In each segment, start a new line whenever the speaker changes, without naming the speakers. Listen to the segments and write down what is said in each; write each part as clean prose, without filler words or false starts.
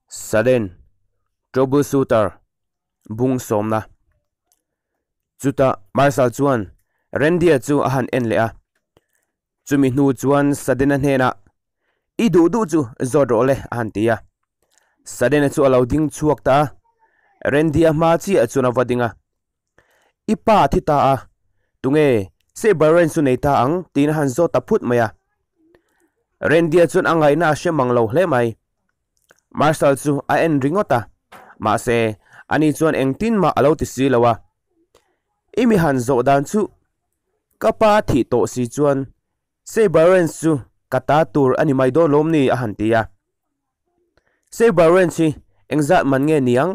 Sudden Troubleshooter bung sawmna. Chutah Marshal chuan Randy-a chu a han en leh a. Chumi hnu chuan Sudden-a hnenah, I duh duh chu zawt rawh le, a han ti a. Sudden-a chu a lo ding chhuak ta a, Randy-a hma chiah chuan a va ding a. I pa a thi ta a, tunge Saber Ranch chu nei ta ang? tiin a han zawt ta phut mai a. Randy-a chuan a ngaihna a hre mang lo hle mai. Marshal chu a en ringawt a, mahse ani chuan engtin mah a lo ti si lo a. I mi han zawh dan chu ka pa a thih tawh si chuan Saber Ranch chu ka ta tur a ni mai dawn lawm ni a han ti a. Saber Ranch hi engzat man nge niang?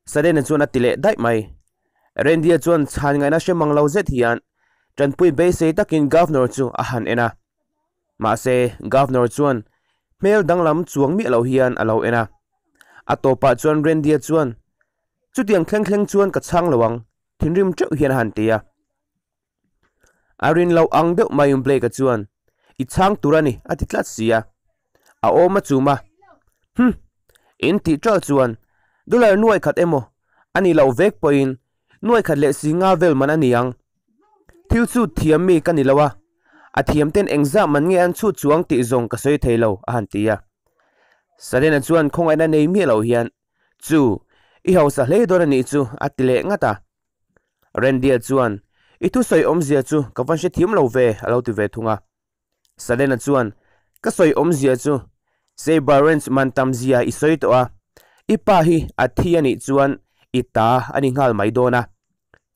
Sudden-a chuan a ti leh daih mai. Randy-a chuan chhan ngaihna hre mang lo zet hian tanpui beisei takin Governor chu a han en a. Mahse, Governor chuan hmel danglam chuang miah lo hian a lo en a. A tawpah chuan Randy-a chuan, Chutiang thleng thleng chuan ka chhang lo ang, thinrim teuh hian a han ti a. A rin loh ang deuh maiin Blake-a chuan, I chhang tur a ni, a ti tlat si a. A awm a chum a. Hum! In tih ṭalh chuan dollar nuai khat emaw a nih loh vek pawhin nuai khat leh si nga vel man a ni ang. Thil chhut thiam mi ka ni lo a, a thiam ten engzah man nge an chhut chuang tih zawng ka sawi thei lo, a han ti a. Salena chuan khawngaihna nei miah lo hian, Chu, i hausa hle dawn a nih chu, a ti leh ngat a. Randy-a chuan, I thusawi awmzia chu ka van hrethiam lo ve, a lo ti ve thung a. Salena chuan, Ka sawi awmzia chu Saber Ranch man tam zia i sawi tawh a, i pa hi a thi a nih chuan i ta a ni nghal mai dawn a.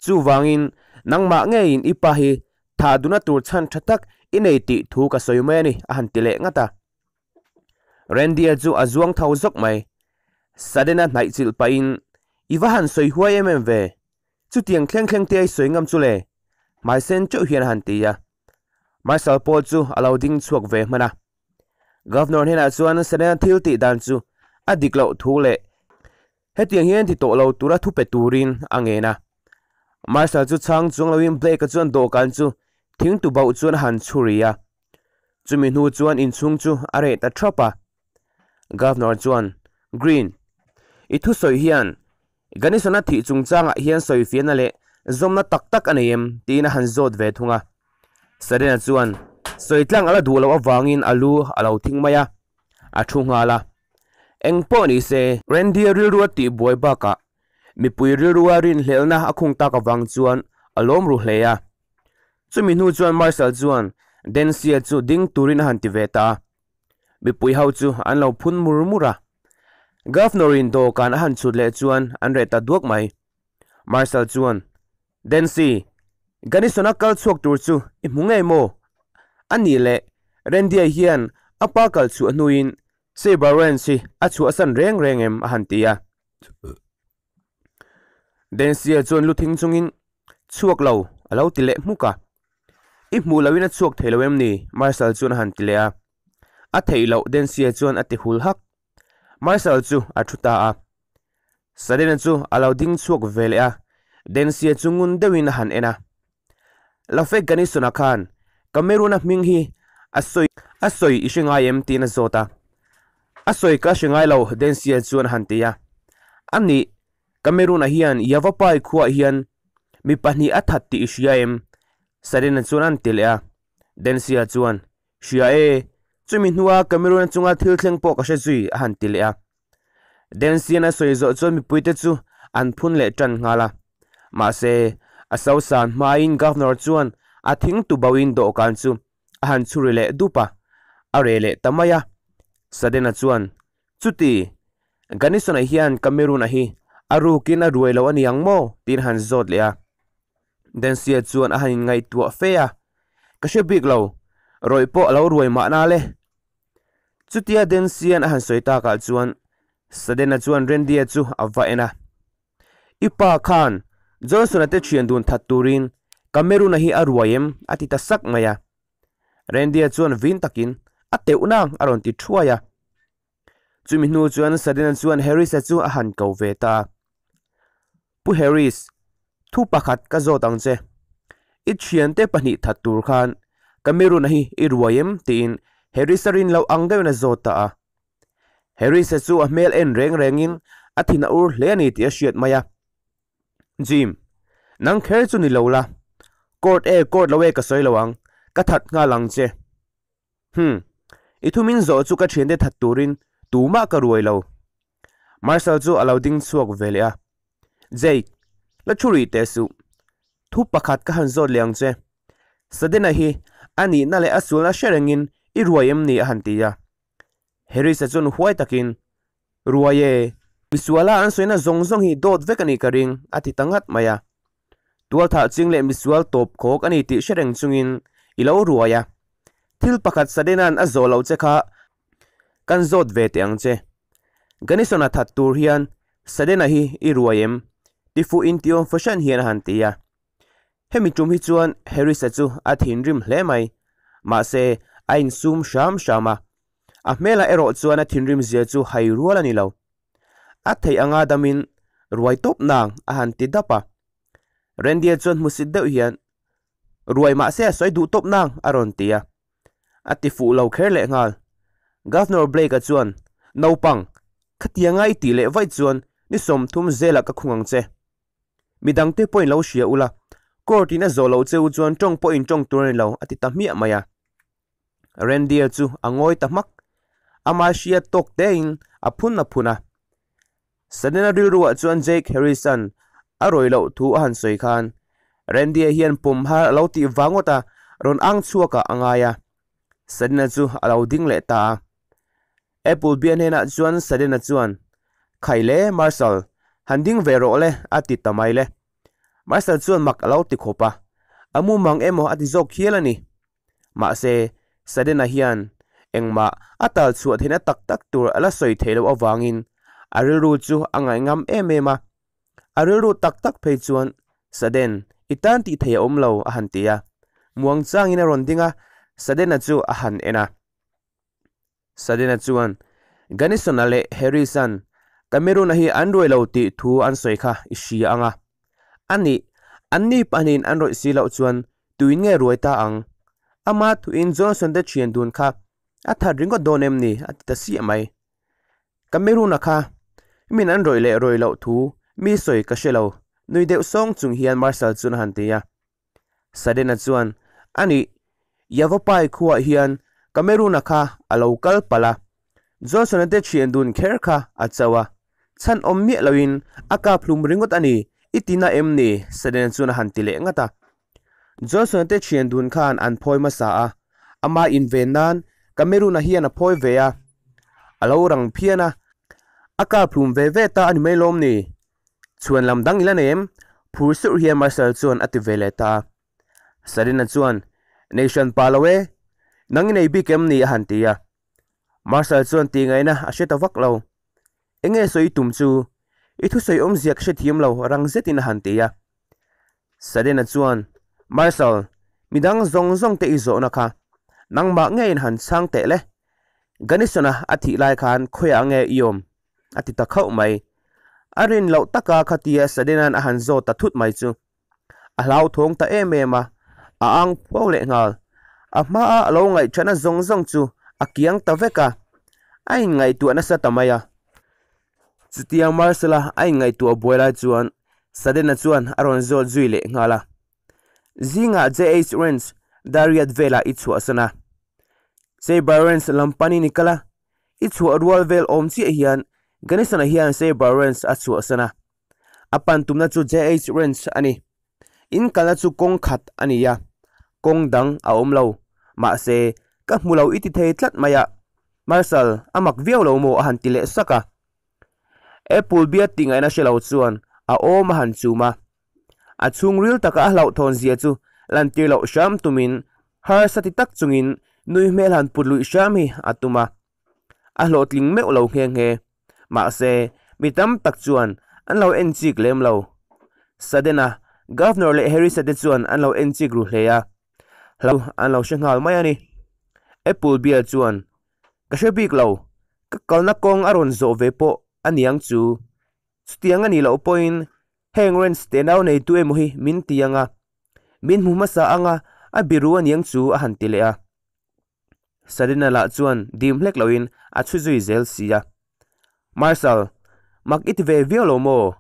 Chuvangin nangmah ngeiin i pa hi thah duna tur chhan tha tak i nei tih thu ka sawi mai a ni, a han ti leh ngat a. Randy-a chu a zuang tho zawk mai. Sudden-a hnaih chilh pahin, I va han sawi huai em em ve? Chutiang thleng thleng te a i sawi ngam chu le? Hmaisen teuh hian a han ti a. Marshal pawh chu a lo ding chhuak ve hman a. Governor hnenah chuan Serena thil tih dan chu a dik loh thu leh hetiang hian ti tawh lo tura thu pe turin a ngen a. Marshal chu chhang chuang loin Blake-a chuan dawhkan chu thing tu bauh chuan a han chhuri a. Chumi hnu chuan inchhung chu a reh ta thap a. Governor chuan, Green, i thusawi hian Ganesan-a thih chungchangah hian sawifiahna leh zawmna tak tak a nei em? tiin a han zawt ve thung a. Serena chuan sawi tlang a la duh loh avangin a lu a lo thing mai a, a thu nghal a. Eng pawh ni se, Randy-a rilru a tih buai bakah mipui rilrua rinhlelhna a khung tak avang chuan a lawm ru hle a. Chumi hnu chuan Marshal chuan Densia chu ding turin a han ti ve ta a. Mipui ho chu an lo phun mur mur a. Governor in dawhkan a han chhut leh chuan an reh ta duak mai. Marshal chuan, Dancy, Gunnison-a kal chhuak tur chu i hmu ngei maw? A nih leh, Randy-a hian a pa kal chhuah hnuin Sabre Ranch hi a chhuahsan reng reng em? a han ti a. Dancy-a chuan lu thing chungin, Chhuak lo, a lo ti leh hmuk a. I hmuh loin a chhuak thei lo em ni? Marshal chuan a han ti leh a. A theih loh, Dancy-a chuan a ti hul hak. Marshal chu a thu ta a. Sudden-a chu a lo ding chhuak ve leh a, Dancy-a chu ngun deuhin a han en a. Lafayette Gunnison-a khan Cameroon-a hming hi a sawi a sawi i hre ngai em? tiin a zawt a. A sawi ka hre ngai lo, Dancy-a chuan a han ti a. A nih, Cameroon-a hian Yavapai khuaah hian mi pahnih a that tih i hria em? Sudden-a chuan a han ti leh a. Dancy-a chuan, Hria e, chumi hnua Cameroon-a chunga thil thleng pawh ka hre zui, a han ti leh a. Dancy-a'n a sawi zawh chuan mipuite chu an phun leh tan nghal a. Mahse, a sosan hmain Governor chuan a thing tu bauhin dawhkan chu a han chhuri leh dup a, a reh leh ta mai a. Sudden-a chuan, Chuti, Gunnison-a hian Cameroon-a hi a rukin a ruai lo a ni ang maw? tiin a han zawt leh a. Dancy-a chuan a han inngaihtuah fe a, Ka hre bik lo, rawih pawh a lo ruai mahna le. Chutia Dancy-a'n a han sawi takah chuan Sudden-a chuan Randy-a chu a va en a. I pa khan Johnson-a te thian dun that turin Cameroon-a hi a ruai em? a ti ta sak mai a. Randy-a chuan vin takin, A teuh nang! a rawn ti thuai a. Chumi hnu chuan Sudden-a chuan Harris-a chu a han ko ve ta a. Pu Harris, thu pakhat ka zawt ang che. I thiante pahnih that tur khan Cameroon-a hi i ruai em? tiin Harris-a rin loh ang deuhin a zawt ta a. Harris-a chu a hmel en reng rengin a thin a ur hle a ni tih a hriat mai a. Jim, nang kher chu ni lo la. Court e, court lo e ka sawi lo ang, ka that nghal ang che. Hum, i thu min zawh chu ka thiante that turin tumah ka ruai lo. Marshal chu a lo ding chhuak ve leh a. Jake, la thu rih teh suh. Thu pakhat ka han zawt leh ang che. Sudden-a hi a nihna leh a sualna hre rengin i ruai em ni a han ti a. Harris-a chuan huai takin, Ruai e, misuala an sawina zawng zawng hi dawt vek a nih ka ring, a ti ta ngat mai a. Tualthah ching leh misual tawp khawk a ni tih hre reng chungin i lo ruai a. Thil pakhat Sudden-a'n a zawh loh che kha kan zawt ve teh ang che. Gunnison-a that tur hian Sudden-a hi i ruai em? Tifuh intiawm fahran hian a han ti a. Hemi tum hi chuan Harris-a chu a thinrim hle mai. Mahse, a insum hram hram a. A hmelah erawh chuan a thinrim zia chu hai rual a ni lo. A theih anga damin ruai tawp nang a han ti dap a. Randy-a chuan hmusit deuh hian, Ruai mahse a sawi duh tawp nang a rawn ti a. A ti fuh lo kher leh nghal. Governor Blake-a chuan, Naupang, khatianga i tih leh vaih chuan ni 30 zelah ka khung ang che. Midangte pawhin lo hria ula, court in a zawh loh che u chuan tawng pawhin tawng tur a ni lo, a ti ta hmiah mai a. Randy-a chu a ngawi ta hmak. Ama hria tawk tein a phun a phun a. Sudden-a rilruah chuan Jake Harris-a'n a rawih loh thu a han sawi khan Randy-a hian pawm har a lo tih vang ngawt a, rawn ang chhuakah a ngai a. Sudden-a chu a lo ding leh ta a. Apple bia hnenah chuan Sudden-a chuan, Khai le, Marshal, han ding ve rawh le, a ti ta mai le. Marshal chuan mak a lo ti khawp a, a mumang emaw a ti zawk hial a ni. Mahse, Sudden-a hian engmah a tal chhuah theihna tak tak tur a la sawi theih loh avangin a rilru chu a ngaihngam em em a. A rilru tak tak phei chuan, Sudden, i tan tih theih a awm lo, a han ti a. Muangchangin a rawn ding a, Sudden-a chu a han en a. Sudden-a chuan, Gunnison-a leh Harris-a'n Cameroon-a hi an ruai lo tih thu an sawi kha i hria ang a. A nih, anni pahnihin an rawih si loh chuan tuin nge ruai ta ang? Ama thuin Johnson te thian dun kha a that ringawt dawn em ni? a ti ta siah mai. Cameroon-a kha min an rawih leh rawih loh thu mi sawi ka hre lo, nui deuh sawng chung hian Marshal chuan a han ti a. Sudden-a chuan, A nih, Yavapai khuaah hian Cameroon-a kha a lo kal palh a, Johnson-a te thian dun kher kha a cho a, chhan awm miah loin a kap hlum ringawt a ni, i ti na em ni? Sudden-a chuan a han ti leh ngat a. Johnson-a te thian dun khan an phawi hmasa a, ama inven nan Cameroon-a hian a phawi ve a, a lo rang phian a, a kap hlum ve ve ta a ni mai lawm ni? Chhuan lam dang i la nei em? Phur surh hian Marshal chuan a ti ve leh ta a. Sarina chuan, Nei hran pah lo e, nang i nei bik em ni? a han ti a. Marshal chuan tih ngaihna a hre ta vak lo. Eng nge sawi tum chu? I thusawi awmzia ka hrethiam lo, rang zetin a han ti a. Sarina chuan, Marshal, midang zawng zawng te i zawhna kha nangmah ngeiin han chhang teh le. Gunnison-a a thih lai khan khawiah nge i awm? a ti ta khauh mai. A rin loh taka khatia Sudden-a'n a han zawt ta thut mai chu a hlauthawng ta em em a, a ang phuau leh nghal. A hmaa a lo ngaihthana zawng zawng chu a kiang ta vek a, a inngaihtuah nasa ta mai a. Chutiang Marcel-a a inngaihtuah buai lai chuan Sudden-a chuan a rawn zawt zui leh nghal a. Zingah JH Ranch Dariat velah i chhuahsan a. Sabre Ranch lam panin i kal a, I chhuah rual vel awm chiah hian Ganesan-a hian Sabre Ranch a chhuahsan a. A pan tumna chu JH Ranch a ni. In kalna chu kawng khat a ni a, kawng dang a awm lo. Mahse, ka hmu lo i ti thei tlat mai a. Marshal, a mak viau lo maw a han ti leh sak a. Apple bia tih ngaihna hre lo chuan a awm a han chum a. A chhungril taka a hlauhthawn zia chu lantir loh hram tumin harsa ti tak chungin nui hmel han put luih hram hi a tum a. A hlawhtling meuh lo nghe nghe. Mahse, mi tam tak chuan an lo en chik lem lo. Sudden-a, Governor leh Harris-a te chuan an lo en chik ru hle a. Hlau an lo hre nghal mai a ni. Apple Bear chuan, Ka hre bik lo, ka kalna kawng a rawn zawh ve pawh a niang chu. Chutiang a nih loh pawhin heng ranch te nau neitu emaw hi min ti ang a, min hmu hmasa ang a, a biru a niang chu a han ti leh a. Sarina lah chuan dim hlek loin a chhu zui zel si a. Marshal, mak i ti ve viau lo maw?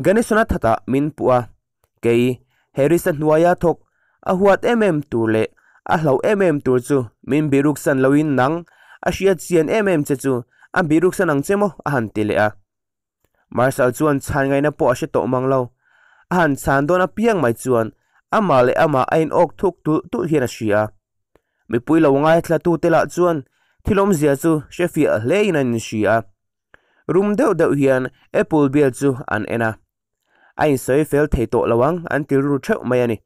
Ganeson-a thatah min puh a, kei Harris-a hnuaia thawk a huat em em tur leh a hlauh em em tur chu min bihruksan loin nang a hriat chian em em che chu a bihruksan ang che maw? a han ti leh a. Marshal chuan chhan ngaihna pawh a hre tawh mang lo. A han chhan dawn apiang mai chuan amah leh amah a inawk thuk tulh tulh hian a hria. Mipui lo ngaithla tute lah chuan thil awmzia chu hre fiah hlein an inhria. Rum deuh deuh hian Apple bial chu an en a. A insawi fel thei tawh lo ang an ti ru theuh mai a ni.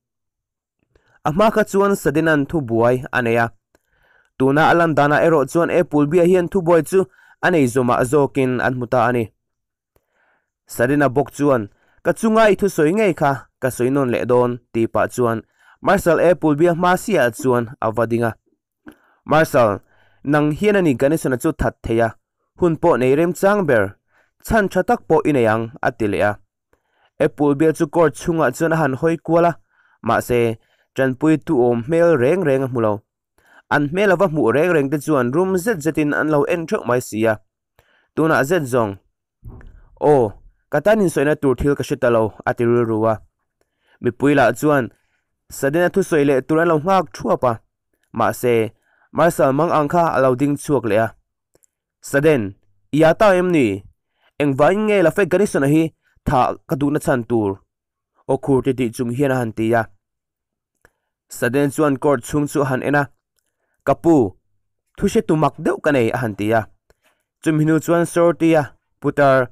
A hma kha chuan Sudden-a'n thubuai a nei a. Tuna a lan danah erawh chuan Apple bia hian thubuai chu a nei zawmah zawkin an hmu ta a ni. Sudden-a bawk chuan, Ka chunga i thusawi ngei kha ka sawi nawn leh dawn, tih pah chuan Marshal Apple bia hma siah chuan a va ding a. Marshal, nang hian a ni Ganesan-a chu that thei a, hun pawh nei remchang ber, chhan tha tak pawh i nei ang, a ti leh a. Apple bial chu court chhungah chuan a han hawi kual a, mahse, tanpui tu awm hmel reng reng a hmu lo. An hmel a va hmuh reng reng te chuan rum zet zetin an lo en theuh mai si a. Tunah zet zawng, Aw, ka tan insawihna tur thil ka hre ta lo, a ti rilru a. Mipui lah chuan Sudden-a thusawi leh tur an lo nghak thuap a, mahse, Marshal mang ang kha a lo ding chhuak leh a. Sudden, i a ta em ni? Engvangin nge Lafayette Garrison-a hi thah ka duhna chhan tur? Aw khur ti tih chung hian a han ti a. Sudden chuan court chhung chu a han en a, Ka pu, thu hretu mak deuh ka nei a han ti a. Chumi hnu chuan Shorty-a putar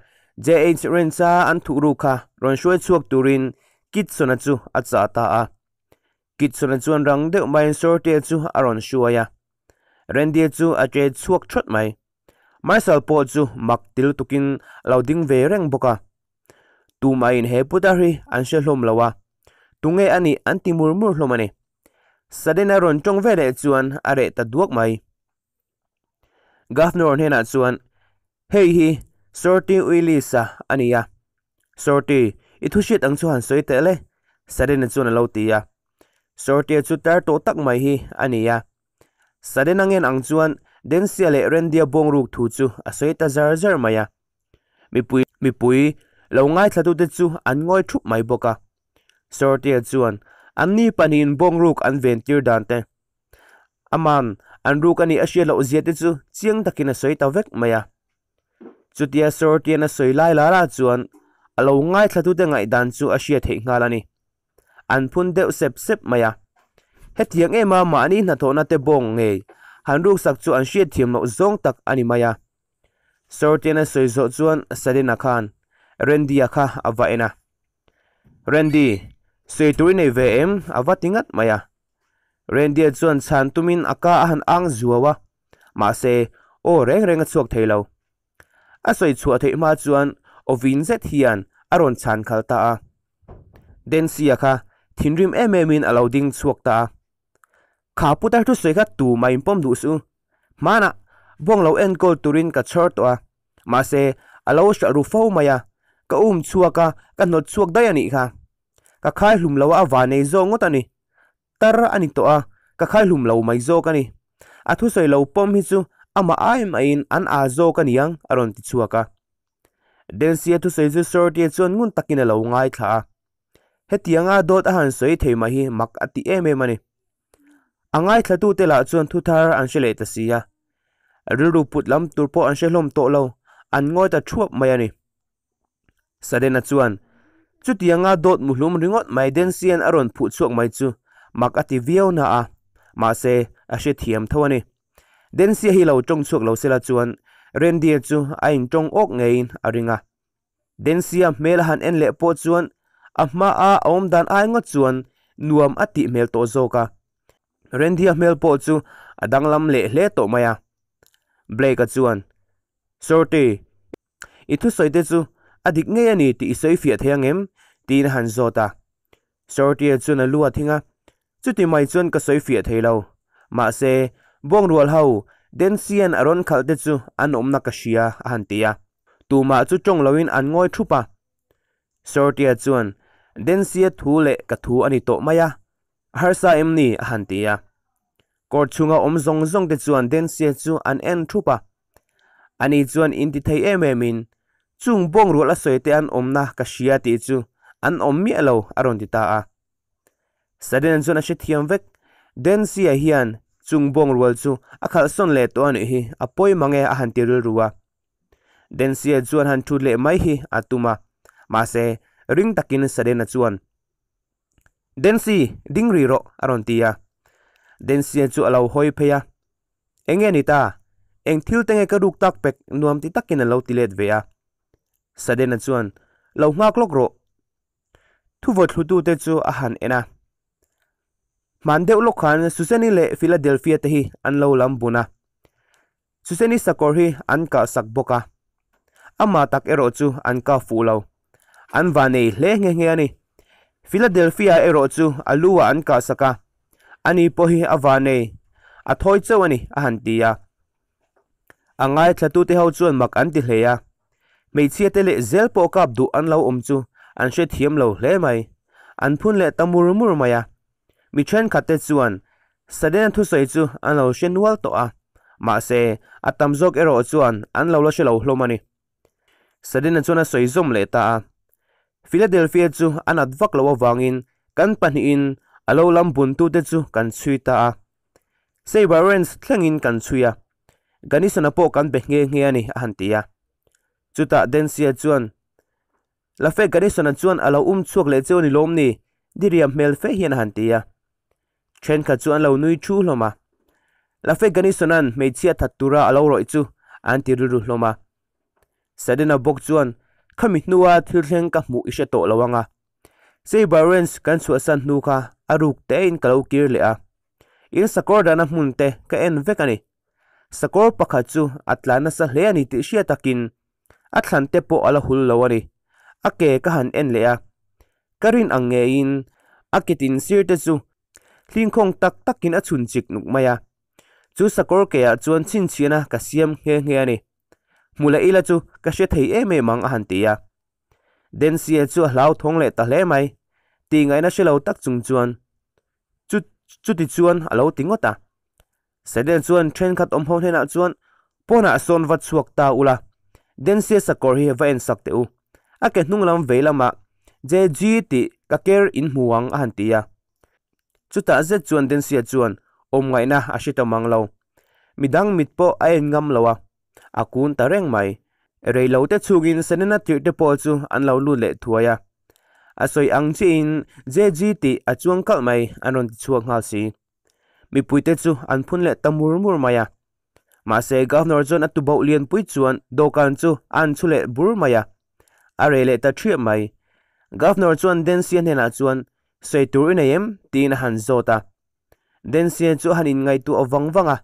JH Wrench-a an thuhruk kha rawn hruai chhuak turin Kitson-a chu a chah ta a. Kitson-a chuan rang deuh maiin Shorty-a chu a rawn hruai a. Randy-a chu a che chhuak thawt mai. Marshal pawh chu mak ti lutukin a lo ding ve reng bawk a. Tumahin he putar hi an hre hlawm lo a, tunge a nih an ti mur mur hlawm a ni. Sudden-a rawn tawng ve leh chuan a reh ta duak mai. Governor hnenah chuan, Hei hi Shorty Willis-a a ni a. Shorty, i thu hriat ang chu han sawi teh le, Sudden-a chuan a lo ti a. Shorty-a chu tar tawh tak mai hi a ni a. Sudden-a ngen ang chuan Densia leh Randy-a bawngruk thu chu a sawi ta zar zar mai a. Mipui mipui lo ngaithlatute chu an ngawi thup mai bawk a. Shorty-a chuan anni pahnihin bawngruk an ventir dan te, Aman, an ruk a nih a hriat loh zia te chu chiang takin a sawi ta vek mai a. Chutia Sortian a sawi lai la la chuan a lo ngaithlatute ngaihdan chu a hriat theih nghal a ni. An phun deuh sep sep mai a. Hetiang ema mahni hnathawhna te bawng ngei han ruksak chu an hriat thiam loh zawng tak a ni mai a. Sortian a sawi zawh chuan Sudden-a khan Randy-a kha a va en a. Randy, sawi tur i nei ve em? a va ti ngat mai a. Reindeer chuan chhan tumin a ka a han ang zuau a, mahse aw reng reng a chhuak thei lo. A sawi chhuah theih hma chuan aw vin zet hian a rawn chhan khal ta a. Dency-a kha thinrim em emin a lo ding chhuak ta a. Kha putar thusawi kha tumah in pawm duh suh u. Hmanah bawng lo enkawl turin ka chhawr tawh a, mahse a lo hralh ru fo mai a, ka um chhuak a, ka hnawt chhuak daih a nih kha. Ka khai hlum lo a, a vanei zawk ngawt a ni. Tar a ni tawh a, ka khai hlum lo mai zawk a ni. A thusawi lo pawm hi chu amah ai maiin an aa zawk a niang a rawn ti chhuak a. Delsia thusawi chu Shorty-a chuan ngun takin a lo ngaithla a. Hetianga dawt a han sawi thei mai hi mak a ti em em a ni. A ngaithlatute lah chuan thu thar an hre leh ta si a. Rilru put lam tur pawh an hre hlawm tawh lo, an ngawi ta thuap mai a ni. Sudden-a chuan, Chutianga dawt muhlum ringawt mai Densian a rawn phuh chhuak mai chu mak a ti viau na a, mahse, a hrethiam tho a ni. Densia hi lo tawng chhuak lo sela chuan Randy-a chu a intawng awk ngeiin a ring a. Densia hmel a han en leh pawh chuan a hmaa a awm dan ai ngawt chuan nuam a tih hmel tawh zawk a. Randy-a hmel pawh chu a danglam leh hle tawh mai a. Blake-a chuan, Shorty, I thusawi te chu a dik ngei a ni tih i sawi fiah thei ang em? tiin a han zawt a. Shorty-a chuan a lu a thing a, Chuti mai chuan ka sawi fiah thei lo. Mahse, bawngrual ho Dency-a'n a rawn khalh te chu an awmna ka hria a han ti a. Tumah chu tawng loin an ngawi thup a. Shorty-a chuan, Dency-a thu leh ka thu a ni tawh mai a, a harsa em ni? a han ti a. Court chhunga awm zawng zawng te chuan Dency-a chu an en thup a. Ani chuan intithei em emin, Chung bawng rual a sawi te an awmna ka hria tih chu an awm miah lo, a rawn ti ta a. Sudden chuan a hrethiam vek. Dancy-a hian chung bawng rual chu a khalh sawn leh tawh a nih hi, a pawi mang e a han ti rilru a. Dancy-a chuan han thut leh mai hi a tum a, mahse ring takin Sudden-a chuan, Dancy, ding rih rawh, a rawn ti a. Dancy-a chu a lo hawi phei a. Eng nge ni ta? Eng thil te nge ka ruk tak pek nuam ti takin a lo ti let ve a. Sudden-a chuan, Lo nghak lawk rawh. Thuvawthlutute chu a han en a. Hman deuh lawk khan Susan-i leh Philadelphia te hi an lo lam bun a. Susan-i sakawr hi an kalhsak bawk a. Amah tak erawh chu an kap fuh lo. An va nei hle nghe nghe a ni. Philadelphia erawh chu a lu ah an kalhsak a. Ani pawh hi a va nei. A thawi chauh a ni, a han ti a. A ngaithlatute ho chuan mak an ti hle a. Hmeichhia te leh zel pawh kap duh an lo awm chu an hrethiam lo hle mai. An phun leh ta mur mur mai a. Mi thenkhat te chuan Sudden-a thusawi chu an lo hre nual tawh a, mahse a tam zawk erawh chuan an lo la hre lo hlawm a ni. Sudden-a chuan a sawi zawm leh ta a, Philadelphia chu a nat vak loh avangin kan pahnihin a lo lam buntute chu kan chhui ta a. Saber Ranch thlengin kan chhui a, Gunnison-a pawh kan be nghe nghe a ni, a han ti a. Chutah Dancy-a chuan, Lafayette Gunnison-a chuan a lo um chhuak leh cheu a ni lawm ni? Diriam hmel fe hian a han ti a. Thenkhat chu an lo nui thu hlawm a. Lafayette Gunnison-a'n hmeichhia that tura a lo rawih chu an ti rilru hlawm a. Sudden-a bawk chuan, Khami hnua thil thleng ka hmuh i hre tawh lo ang a. Saber Ranch kan chhuahsan hnu kha a ruk tein ka lo kir leh a. In sakawr dahna hmun te ka en vek a ni. Sakawr pakhat chu a tlan nasa hle a ni tih hriat takin a thlan te pawh a la hul lo a ni. A ke ka han en leh a, ka rin ang ngeiin a ke tin sir te chu hlingkhawng tak takin a chhun chik nuk mai a. Chu sakawr ke ah chuan chhinchhiahna ka siam nghe nghe a ni. Hmu leh ila chu ka hre thei em em ang a han ti a. Densia chu a hlauthawng leh ta hle mai. Tih ngaihna hre lo tak chung chuan chu chuti chuan a lo ti ngawt a. Seden chuan thenkhat awm ho hnenah chuan pawnah sawn va chhuak ta ula, Densia sakawr hi va en sak teh u. A ke hnung lam vei lamah JG tih ka ker in hmu ang a han ti a. Chutah zet chuan Densia chuan awm ngaihna a hre ta mang lo. Midang mit pawh a en ngam lo a, a kun ta reng mai. Rei lo te chhungin Senena tirh te pawh chu an lo lut leh thuai a. A sawi ang chiahin JG tih a chuang kalh mai an rawn ti chhuak nghal si. Mipuite chu an phun leh ta mur mur mai a. Mahse Governor chuan a tuboh lianpui chuan dawhkan chu a an chhu leh bur mai a. A reh leh ta ṭhiah mai. Governor chuan Densia hnenah chuan, Sawi tur i nei em? tiin a han zawt a. Densia chu a han inngaihtuah vang vang a.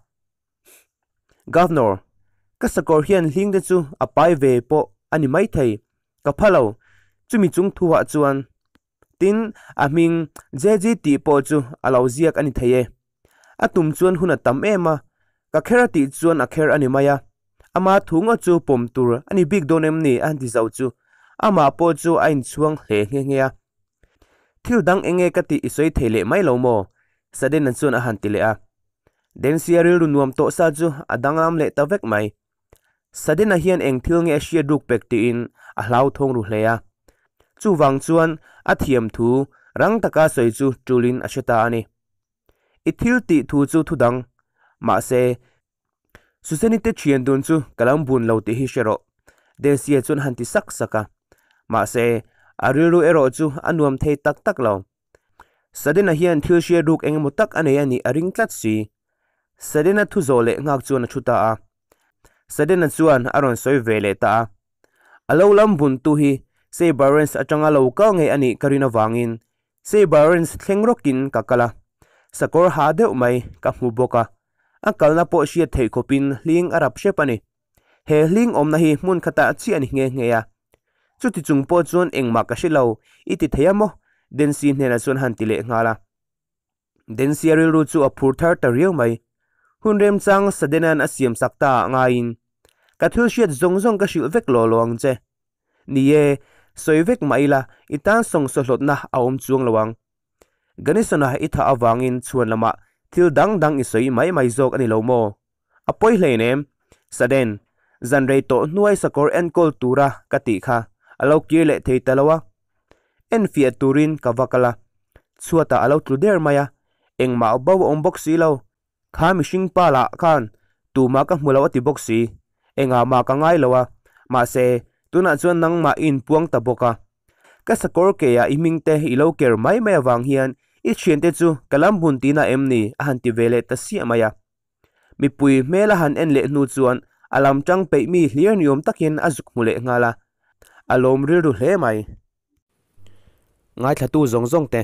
Governor, ka sakawr hian hling te chu a pai ve pawh a ni maithei, ka pha lo. Chumi chung thuah chuan Tin, a hming JG tih pawh chu a lo ziak a ni thei e. A tum chuan hun a tam em a, ka kher a tih chuan a kher a ni mai a. Ama thu ngawt chu pawm tur a ni bik dawn em ni a han ti zo chu amah pawh chu a inchhuang hle nghe nghe a. Thil dang eng nge ka tih i sawi thei leh mai lo maw? Sudden-a chuan a han ti leh a. Dancy-a rilru nuam tawh sa chu a danglam leh ta vek mai. Sudden-a hian eng thil nge a hriat ruk pek tiin a hlauthawng ru hle a. Chuvang chuan a thiam thu rang taka sawi chu tulin a hre ta a ni. I thil tih thu chu thu dang. Mahse, Susan-i te thian dun chu ka lo bun lo tih hi hre rawh, Daisy-a chuan a han ti sak sak a. Mahse, a rilru erawh chu a nuam thei tak tak lo. Sudden-a hian thil hriat ruk eng emaw tak a nei a nih a ring tlat si. Sudden-a thu zawh leh nghak chuan a thu ta a. Sudden-a chuan a rawn sawi ve leh ta a. A lo lam buntu hi Saber Ranch atanga lo kal ngei a nih ka rin avangin Saber Ranch thleng rawkin ka kal a. Sakawr ha deuh mai ka hmu bawk a. A kalna pawh hriat theih khawpin hling a rap hrep a ni. He hling awmna hi hmun khatah chiah a ni nghe nghe a. Chuti chung pawh chuan engmah ka hre lo, i ti thei a maw? Dancy hnenah chuan han ti leh nghal a. Dancy-a rilru chu a phur thar ta riau mai. Hun remchang Sudden-a'n a siam sak ta ah ngaiin, Ka thil hriat zawng zawng ka hrilh vek law law ang che. Ni e, sawi vek mah ila, i tan sawngsaw hlawtna a awm chuang lo ang. Gunnison-a i thah avangin chhuan lamah thil dang dang i sawi mai mai zawk a ni lo maw? A pawi hlein em? Sudden. Zan rei tawh hnuai sakawr enkawl tura ka tih kha a lo kir leh thei ta lo a. Enfiah turin ka va kal a, chhuatah a lo tlu der mai a, engmah bo a awm bawk si lo. Kha mihring pa lah khan tumah ka hmu lo a ti bawk si, engah mah ka ngai lo a, mahse tunah chuan nangmah i inpuang ta bawk a. Ka sakawr keah i hming te i lo ker mai mai avang hian i thiante chu ka lam hun tihna em ni a han ti ve leh ta siah mai a. Mipui hmel a han en leh hnu chuan a lam tang peih mi hlir ni awm takin a zuk hmu leh nghal a, a lawm rilru hle mai. Ngaithlatu zawng zawng te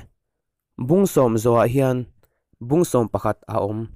Bungsawm zawhah hian bungsawm pakhat a awm.